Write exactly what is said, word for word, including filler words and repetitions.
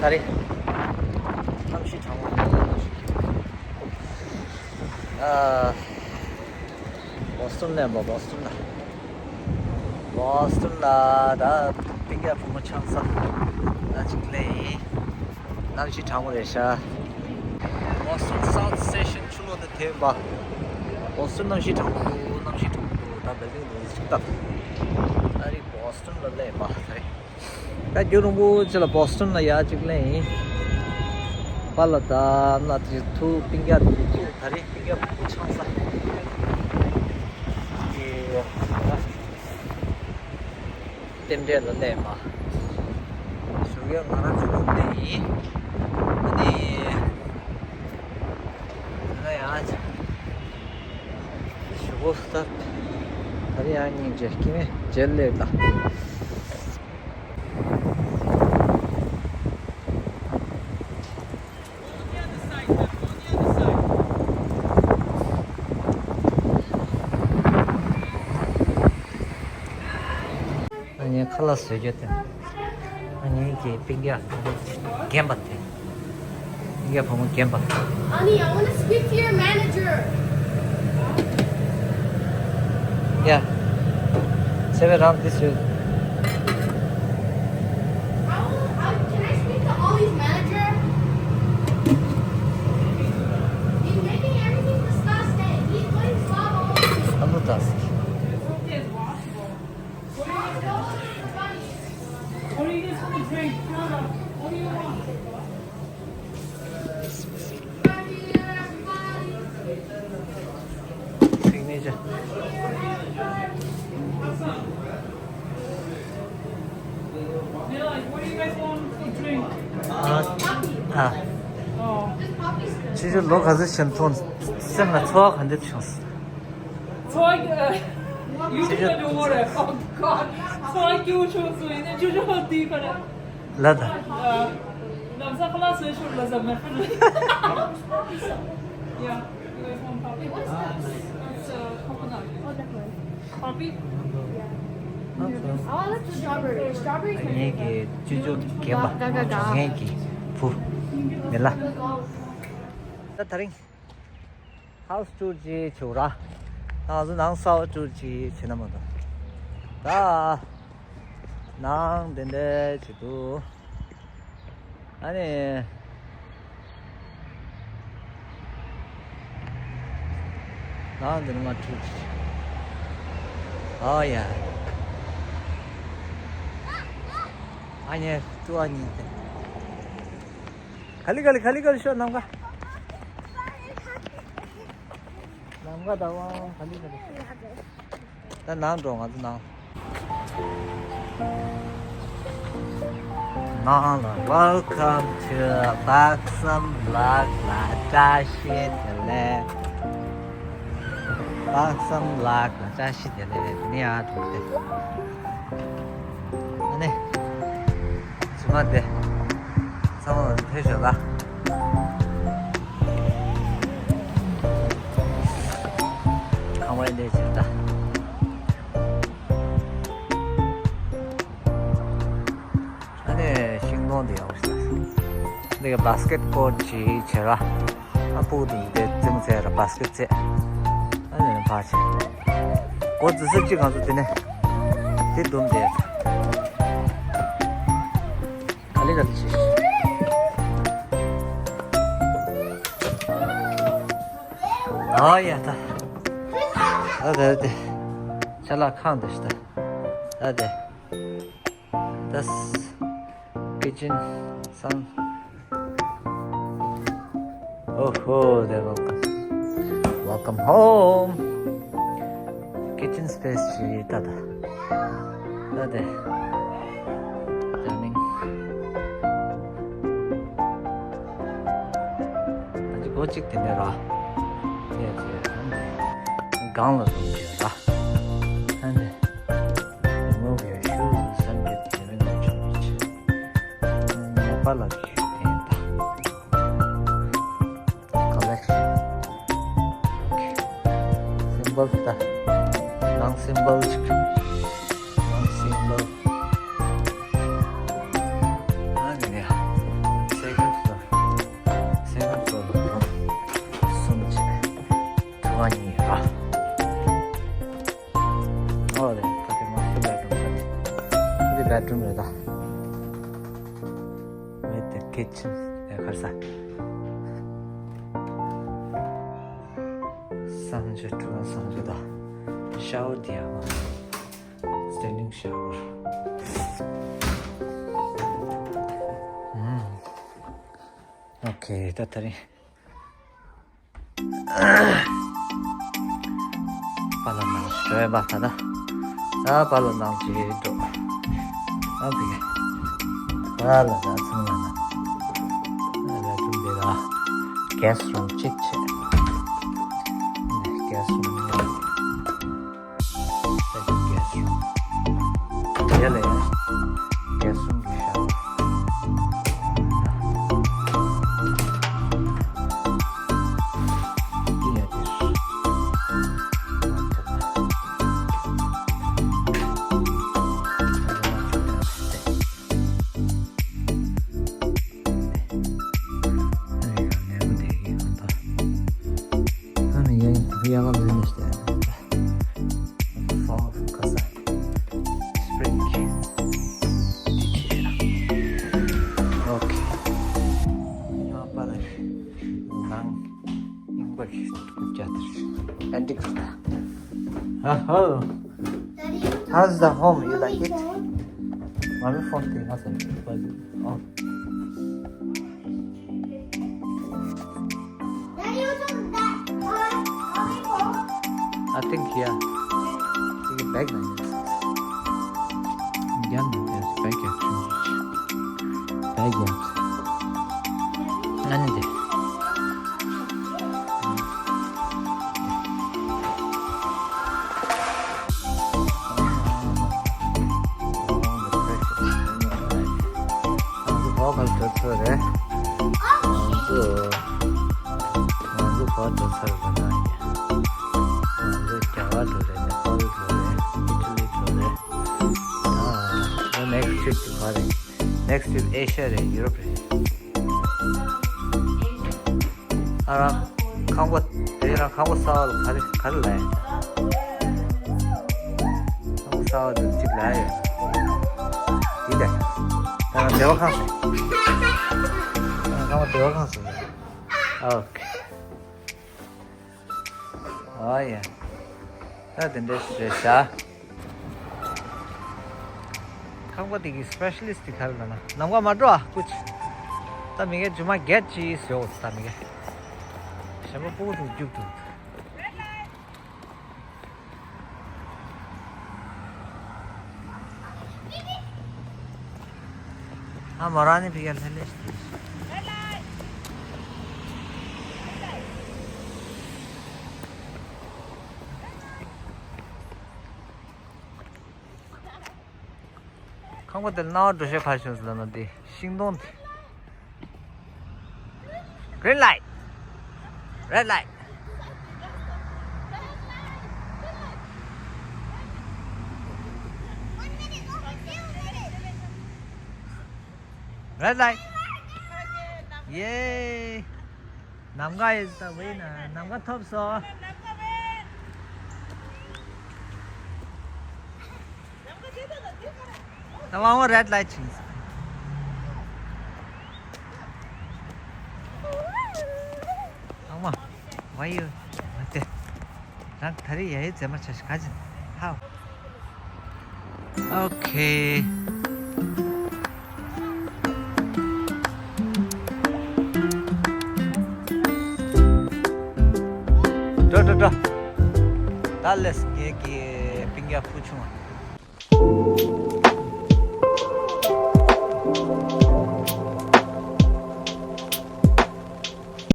ད་རེས་གནམ་གཤིས་གྲང་མོ་འདུག་ཨ། བོ་སི་ཊོན་ནས་འབོ་བོ་སི་ཊོན་ལ། བོ་སི་ཊོན་ལ་ད་སྤུན་ཀྱག་བུ་མོ་ཆང་ས་ད་ཅིག་ལེན་ཡིན། གནམ་གཤིས་གྲང་མོ་རེད་ཤག་བོ་སི་ཊོན་སའུ་ཐི་སི་ཊེ་ཤན་ཆུ་ལོག་ནས་ཐོན་པ། བོ་སི་ཊོན་གནམ་གཤིས་གྲང་མོ་འདུག་གནམ་གཤིས་གྲང་མོ་འདུག་ད་བེལ་ཌིང་འདུག་ཅིག་ལྟ། ད་རེས་བོ་སི་ཊོན་ལ་སླེབས་པ་ད་རེས། ད་རྒྱུན་རིང་པོ་ཅིག་ལ་བོ་སི་ཊོན་ལ་ཡར་ཅིག་སླེབས་ཡིན། པཱ་ལགས་དང་ན་དེ་ཐུག་སྤུན་ཀྱག་དེ་ཐུག་ད་རེས་སྤུན་ཀྱག་བུ་ཆང་ས་ཡེ། རྟེན་འབྲེལ་ལ་སླེབས་མ། ཞོགས་ཀས་ང་རང་ཚོ་སླེབས་ཡིན། ཨ་ནི། ད་ཡང་ཞོགས་པ་ད་ད་རེས་ཡང་སྙིང་རྗེ་སྐྱེ་མེད་རྗེས་སླེབས་ད། ཨ་ནི་ཁ་ལག་བཟོ་རྒྱུ་དེ། ཨ་ནི་གི་སྤུན་ཀྱག་རྒན་པ་དེ། སྤུན་ཀྱག་བུ་མོ་རྒན་པ། Honey, I want to speak to your manager. Yeah. Say it around this way. I will, I, can I speak to Ollie's manager? He's making everything disgusting. He's putting slop all over. I'm not asking. What are you guys gonna drink? What do you want? Signature. What do you guys want for drink? ཨ། ཨ། ཨོ། ཁྱེད་ཚོ་ལོ་ག་ཚོད་ཕྱིན་སོང་། སེམས་ལ་ཚོར་བ་ག་འདྲ་བྱུང་སོང་། ཚོར་བ། You drink the water. Oh God. ཚོར་བ་སྐྱིད་པོ་བྱུང་སོང་། ཡིན་ནའི་ཅོ་ཅོ་ཧོ་དེའི་ཁ་ལ། ལ་ད། ལམ་སང་ཁ་ལག་བཟོས་ཤོར་ལ་ཟ་མེད་པ་ལ། Yeah. You guys want coffee? What's that? It's uh, coconut. Oh, that one. Coffee? Yeah. Oh, I want the strawberry. Strawberry is my favorite. ངའི་གི་ཅོ་ཅོ་རྒན་པ། དགའ་དགའ་དགའ། ངའི་གི་བུ་མེ་ལ། ད་དེ་རིང་ཧའུ་སི་ཊུར་ཅིག་བྱེད་ར། ང་ཚོ་ནང་ས་ཧའུ་སི་ཊུར་ཅིག་བྱེད་ན་མ་གཏོགས། ད་ནང་དེ་འདྲ་ཅིག་འདུག་ཨ་ནི། ནང་དེ་ནི་མ་འཁྲུག་ཅིག་ཨོ་ཡ། ཨ་ནི་ཏུ་ཨ་ནི་དེ། ག་ལི་ག་ལི་ག་ལི་ག་ལི་ཤོག་ནམ་མཁའ། ནམ་མཁའ་ཟླ་བ་ག་ལི་ག་ལི། ད་ནང་འགྲོ། ང་ཚོ་ནང་། ནང་ལ། Welcome to Baksam Vlog ལ་བཀྲ་ཤིས་བདེ་ལེགས། Baksam Vlog ལ་བཀྲ་ཤིས་བདེ་ལེགས། དེ་ནས་ཡར་འགྲོ་སྟེ། ཨ་ནི། ཚང་མ་དེ། ཚང་མ་ལ་ཕེབས་ཤོག་ལ། ཁང་པའི་ལས་བྱེད་ད། ཨ་ནི་ཤིང་སྡོང་དེ་ཡག་པོ་ཞིག་འདི་ག་བྷ་སི་ཀེ་ཊི་ཀོར་ཊི་ཅིག་བྱས་ར། ཨ་ཕྲུ་གུ་དེ་ཚོས་རྩེད་མོ་རྩེ་ར། བྷ་སི་ཀེ་ཊི་རྩེད། ཨ་ནི་ཕར་ཕྱིན། འགོ་འཛུལ་ས་གཅིག་ང་ཚོ་དེ་ནས་དེ་འདུག་འདི། ག་ལེ་ག་ལེ་བྱེད། ཨ་ཡ་ད། ད་ད་དེ། ཅ་ལག་ཁང་འདི་ཞིག་ད། ད་དེ། ད། ཁི་ཅན་སང་། ཨོ་ཧོ། དེ། Welcome, welcome home. ཁི་ཅན་སི་པེ་སི་ཞིག་ད་ད། ད་དེ། ད་ནིང་། ད་ཅི་གོ་གཅིག་དེ་ནས་ར། དེ་དེ། སྒང་ལ་རུམ་བྱས་ར། ད་དེ། Remove your shoes and get given the change. ནེ་པ་ལ་གི་ཤུ་དེ་ད། Collection. Okay. Symbol ད། ནང་སིམ་བལ་ཅིག་ནང་སིམ་བལ། ཨ་ནི་ནི། bedroom རེད་ད། With the kitchen. ཨེ་ཁར་ས། སང་ཇོ་ཀྲུའུ་སང་ཇོ་ད། Shower དེ་ཡང་། Standing shower. ཨུམ། Okay, ད་ད་རིང་། པཱ་ལགས་ནང་ཞོལ་བ་ཁ་ད། ད་པཱ་ལགས་ནང་ཅིག་འགྲོ། ཨ་ཕི་གེ། པཱ་ལགས་ད་ཚང་མ་ན། ཨ་ལ་ཀྲུང་དེ་ལ། Guest room གཅིག་བྱས། Guest room། Second guest room. དེ་ལས་guest room གི་shower. Okay. How's the home? You like it? Mommy phone thing, nothing. Oh. I think, yeah. Bag, bag, bag. Next trip དེ་ག་རེད། Next trip Asia རེད། Europe རེད། ཨ་རང་ཁང་པ་དེ་རང་ཁང་པ་གསར་པ་ལ་ག་རེ་ག་རེ་ལབ་ཡ། ཁང་པ་གསར་པ་དེ་གཅིག་ལབ་ཡ། འདི་ལྟ། ད་ང་བདེ་བ་ཁང་སོང་། ད་ང་ཁང་པ་བདེ་བ་ཁང་སོང་། ཨོ་ཁེ། ཨ་ཡ། ད་དེ་འདྲ་རེད་ཤག་ཁང་པ་དེ་གི་specialist དེ་ག་རེ་ལབ་ན། ནམ་མཁའ་མ་འགྲོ་ཨ་ཀུ་ཅི། ད་མི་གེ་ཇུ་མ་གེད་ཅི་ཟེར་འོ་ད་མི་གེ། གཞན་པ་སྤུ་གུ་དེ་རྒྱུག་འདུག་ཨ་མ་ར་ནི་ཕི་ག་ལྷེ་ལེ་ཤི། ཁང་པ་དེར་སྣང་བ་འགྲོ་ཤེས་ཁ་བྱུང་ཟེར་ལབ་ན་དེ་ཤིང་སྡོང་དེ། Green light. Red light. Red light. Yay. ནམ་མཁའ་ཡིན་ད་བས་ན་ནམ་མཁའ་ཐོབ་སོང་། ད་དབང་བོ་red light ཕྱིན་སོང་། དབང་བོ། Why you? མ་བལྟས། རང་ད་རེས་ཡ་ཡི་མཛེས་མ་ཆ་ཞིག་ག་ཅིན། How? Okay. འགྲོ་འགྲོ་འགྲོ། ད་ལས་ངེད་ཀྱི་སྤུན་ཀྱག་ཕུ་ཆུང་བ།